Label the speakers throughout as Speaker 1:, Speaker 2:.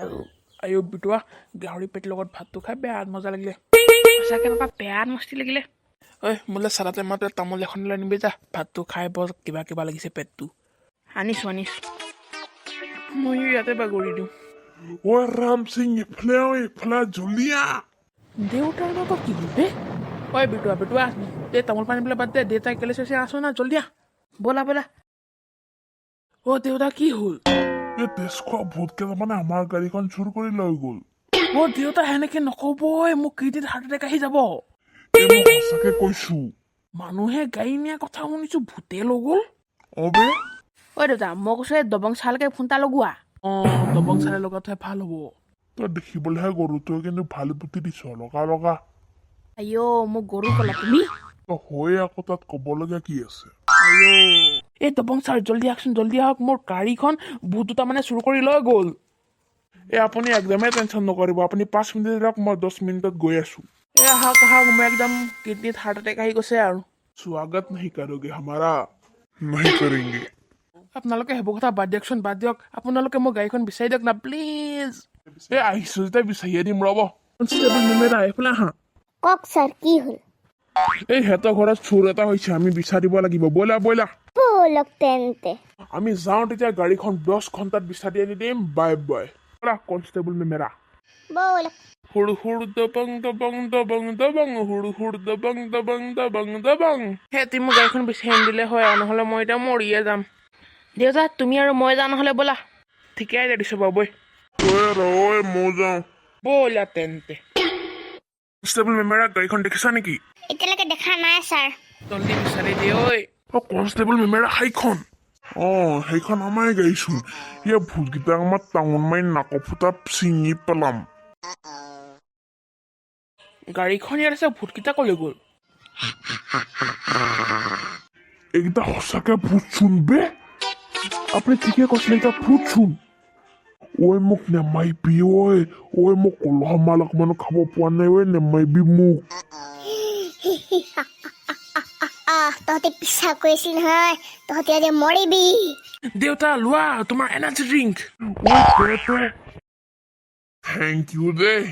Speaker 1: আয়ো বিটোৱা, গাহৰি পেটৰ লগত ভাতটো খাই বেয়া মজা লাগিলে।
Speaker 2: সঁচাকৈ বাবা, বেয়া মস্তি লাগিলে।
Speaker 1: ঐ, মোলৈ চালাতে মাতে তামোল এখন লৈ আনিবি যা। ভাতটো খাই বৰ কিবা কিবা লাগিছে পেটটো।
Speaker 2: আনিছোঁ, আনিছোঁ।
Speaker 1: ময়ো ইয়াতে বাগৰি দিওঁ।
Speaker 3: ঐ ৰাম সিং, ইফালে আহ, ইফালে জলদি আহ।
Speaker 1: দেউতাৰ লগত কি হ'ল বে? ঐ বিটুৱা, বিটুৱা, দে তামোল পানী পেলাই বাদ দে। দেউতাই কেলে চাইছে, আছো না, জলদি আহ।
Speaker 2: ব'লা, ব'লা।
Speaker 1: অ' দেউতা, কি হ'ল?
Speaker 3: এই তেজ খোৱা ভূত কেইটামানে আমাৰ গাড়ীখন চুৰ কৰি লৈ গ'ল।
Speaker 1: অ' দেউতা, সেনেকে নক'বই, মোক কিডনিত হাৰ্ট এটেক আহি যাব।
Speaker 3: এই মই সঁচাকে কৈছো।
Speaker 1: মানুহে গাড়ী নিয়া কথা শুনিছো, ভূতে লৈ গ'ল।
Speaker 3: অ বে।
Speaker 2: ঐ দেউতা, মই কৈছোঁ এই দবং চালকে ফোন এটা লগোৱা।
Speaker 1: অঁ, দবং চালে লগাটোহে ভাল হ'ব।
Speaker 3: তই দেখিবলৈহে গৰু, তই কিন্তু ভাল বুদ্ধি দিছ, লগা লগা।
Speaker 2: আইঅ', মোক গৰু ক'লা তুমি?
Speaker 3: তই হৈ আকৌ, তাত ক'বলগীয়া কি আছে?
Speaker 2: আইঅ'।
Speaker 1: এই দবং ছাৰ, জলদি আহকচোন, জলদি আহক। মোৰ গাড়ীখন ভূত দুটা মানে চুৰ কৰি লৈ গ'ল।
Speaker 3: এই আপুনি একদমেই টেনশ্যন নকৰিব। আপুনি 5 মিনিট ৰখ, মই 10 মিনিটত গৈ আছো।
Speaker 1: এই আহক আহক, মই একদম কিডনিত হাৰ্ট এটেক আহি গৈছে আৰু।
Speaker 3: स्वागत नहीं करोगे हमारा? नहीं करेंगे।
Speaker 1: আপোনালোকে সেইবোৰ কথা বাদ দিয়কচোন, বাদ দিয়ক। আপোনালোকে মোৰ গাড়ীখন বিচাৰি দিয়ক না, প্লিজ।
Speaker 3: এই আহিছো যেতিয়া বিচাৰিয়ে দিম, ৰ'ব।
Speaker 1: কনষ্টেবল মেমেৰা, এইফালে আহা।
Speaker 4: কওক ছাৰ, কি হ'ল?
Speaker 3: এই সিহঁতৰ ঘৰত চোৰ এটা হৈছে, আমি বিচাৰিব লাগিব। ব'লা ব'লা।
Speaker 4: ব'লক তেন্তে।
Speaker 3: আমি যাওঁ তেতিয়া গাড়ীখন 10 ঘণ্টাত বিচাৰি আনি দিম। Bye bye. ব'লা কনষ্টেবল মেমেৰা।
Speaker 4: ব'লক।
Speaker 1: হুৰ হুৰ দবং দবং দবং দবং, হুৰ হুৰ দবং দবং দবং দবং। সেতি মোৰ গাড়ীখন বিচাৰি আনি দিলে হয় আৰু, নহ'লে মই এতিয়া মৰিয়ে যাম।
Speaker 2: দেউতা, তুমি আৰু মই যাওঁ নহ'লে, ব'লা।
Speaker 1: ঠিকে আইডিয়া দিছ বাৰু, বৈ।
Speaker 3: ঐ ৰ, ঐ ময়ো যাওঁ।
Speaker 1: ব'লা তেন্তে।
Speaker 3: কনষ্টেবল মেমেৰা, গাড়ীখন দেখিছা নেকি?
Speaker 4: এতিয়ালৈকে দেখা নাই ছাৰ।
Speaker 1: জলদি বিচাৰি দিয়ে ঐ।
Speaker 3: অ কনষ্টেবল মেমেৰা, সেইখন, অ সেইখন আমাৰ গাড়ীচোন। ইয়াৰ ভূতকেইটা আমাৰ টাউন মাৰি নাকৰ ফুটা ছিঙি পেলাম।
Speaker 1: গাড়ীখন ইয়াত আছে, ভূতকেইটা ক'লৈ গ'ল?
Speaker 3: এইকেইটা সঁচাকে ভূত চোন বে। আপুনি ঠিকে কৈছিলে, এইকেইটা ভূত চোন। ঐ, মোক নেমাৰিবি ঐ। ঐ, মোক কলহ মাল অকণমানো খাব পোৱা নাই। ঐ, নেমাৰিবি মোক।
Speaker 4: আহ, তহঁতে পিছা কৰিছিল নহয়, তহঁতে আজি মৰিবি।
Speaker 1: দেউতা, লোৱা তোমাৰ এনাৰ্জি ড্ৰিংক।
Speaker 3: ঐ দে দে, thank U দেই।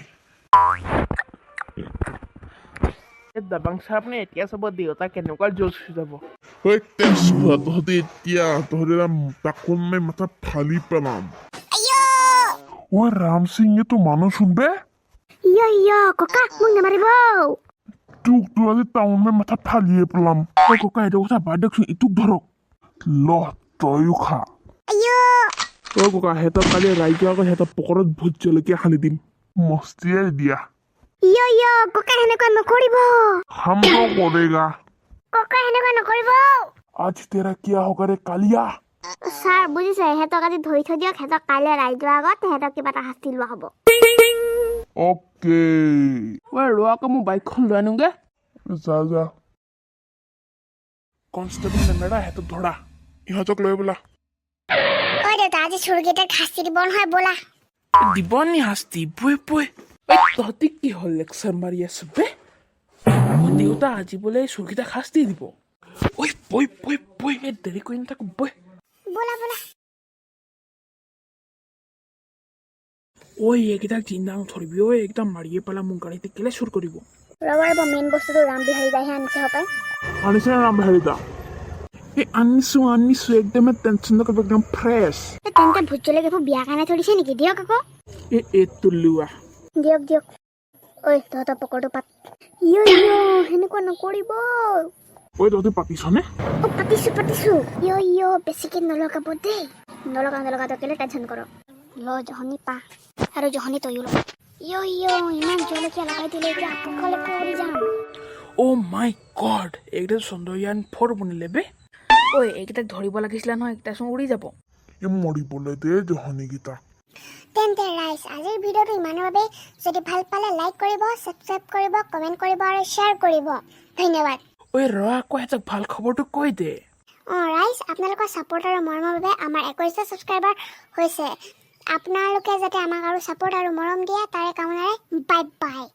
Speaker 1: দাবাং ছাৰ, আপুনি এতিয়া চাব দেউতা কেনেকুৱা জোচ হৈ যাব।
Speaker 3: ঐ তেজ খোৱা, তহঁতে এতিয়া তহঁতে তাকোন মাৰি মাথা ফালি পেলাম। ঐ ৰাম সিং, এইটো মানুহ চোন বে।
Speaker 4: ইয় ইয়, ককা, মোক নামাৰিব।
Speaker 3: তোক তো আজি টাউন মাৰি মাথা ফালিয়ে পেলাম।
Speaker 1: ঐ ককা, এইটো কথা বাদ দিয়কচোন, ইটোক ধৰক।
Speaker 3: ল, তয়ো খা।
Speaker 1: ঐ ককা, সিহঁতক কালি ৰাইজৰ আগত সিহঁতৰ পকৰত ভোট জলকীয়া সানি দিম।
Speaker 3: মস্তিয়ে দিয়া।
Speaker 4: ইয় ইয়, ককা, সেনেকুৱা নকৰিব।
Speaker 3: हम तो करेगा।
Speaker 4: ককা, সেনেকুৱা নকৰিব।
Speaker 3: आज तेरा क्या होगा रे कालिया।
Speaker 4: ছাৰ, বুজিছে, সিহঁতক আজি ধৰি থৈ দিয়ক। সিহঁতক কাইলৈ ৰাইজৰ আগত সিহঁতক কিবা এটা শাস্তি লোৱা হ'ব।
Speaker 3: অ'কে।
Speaker 1: ঐ ৰ আকৌ, মোৰ বাইকখন লৈ আনোগে।
Speaker 3: যা যা।
Speaker 1: কনষ্টেবল মেমেৰা, সিহঁতক ধৰা,
Speaker 3: ইহঁতক লৈ ব'লা।
Speaker 4: ঐ দেউতা, আজি চুৰকেইটাক শাস্তি দিব নহয়, ব'লা।
Speaker 1: দিব নি শাস্তি? বৈ বৈ। ঐ, তহঁতি কি হ'ল লেকচাৰ মাৰি আছ বে? অ দেউতা, আজি বোলে এই চুৰকেইটাক শাস্তি দিব। ঐ বৈ বৈ বৈ, এই দেৰি কৰি নাথাকো, বৈ।
Speaker 4: ব'লা ব'লা।
Speaker 1: ঐ, এইকেইটাক জিন্দা নথৰিবি ঐ, এইকেইটা মাৰিয়ে পেলা। মোৰ গাড়ীতে কেলে চুৰ কৰিব?
Speaker 4: ৰ'বা ৰ'বা, মেইন বস্তুটো ৰাম বিহাৰী দাইহে আনিছে হপাই।
Speaker 3: আনিছে ৰাম বিহাৰী দা?
Speaker 1: এই আনিছো আনিছো, একদমে টেনশ্যন নকৰিব, একদম ফ্ৰেছ।
Speaker 4: এই তেন্তে ভোট জলকীয়াবোৰ বিয়াৰ কাৰণে থৈ দিছে নেকি? দিয়ক আকৌ।
Speaker 1: এই এইটো লোৱা।
Speaker 4: দিয়ক দিয়ক। ঐ, তহঁতৰ পকৰটো পাত। ইয় ইয়, সেনেকুৱা নকৰিব।
Speaker 3: ঐ, তহঁতি পাতিছনে?
Speaker 4: অ, পাতিছো পাতিছো। ইয় ইয়, বেছিকে নলগাব দেই। নলগাও নলগাও, তই কেলে টেনশ্যন কৰ? ল জহনি, পা আৰু জহনি, তয়ো ল। ইয় ইয়, ইমান জলকীয়া লগাই দিলে, এতিয়া আকাশলৈকে উৰি যাম।
Speaker 1: অ' মাই গড, এইকেইটা চন্দ্ৰয়ান 4 বনিলে বে।
Speaker 2: ঐ, এইকেইটাক ধৰিব লাগিছিলে নহয়, এইকেইটাচোন উৰি যাব।
Speaker 3: এই মৰিবলৈ দে জহনীকেইটা।
Speaker 4: তেন্তে ৰাইজ, আজিৰ ভিডিঅ'টো ইমানৰ বাবে। যদি ভাল পালে লাইক কৰিব, ছাবস্ক্ৰাইব কৰিব, কমেণ্ট কৰিব আৰু শ্বেয়াৰ কৰিব। ধন্যবাদ।
Speaker 1: ঐ ৰ আকৌ, সিহঁতক ভাল খবৰটো কৈ দে।
Speaker 4: অঁ ৰাইজ, আপোনালোকৰ ছাপৰ্ট আৰু মৰমৰ বাবে আমাৰ 21টা ছাবস্ক্ৰাইবাৰ হৈছে। আপোনালোকে যাতে আমাক আৰু ছাপৰ্ট আৰু মৰম দিয়ে, তাৰে কামনাৰে বাই বাই।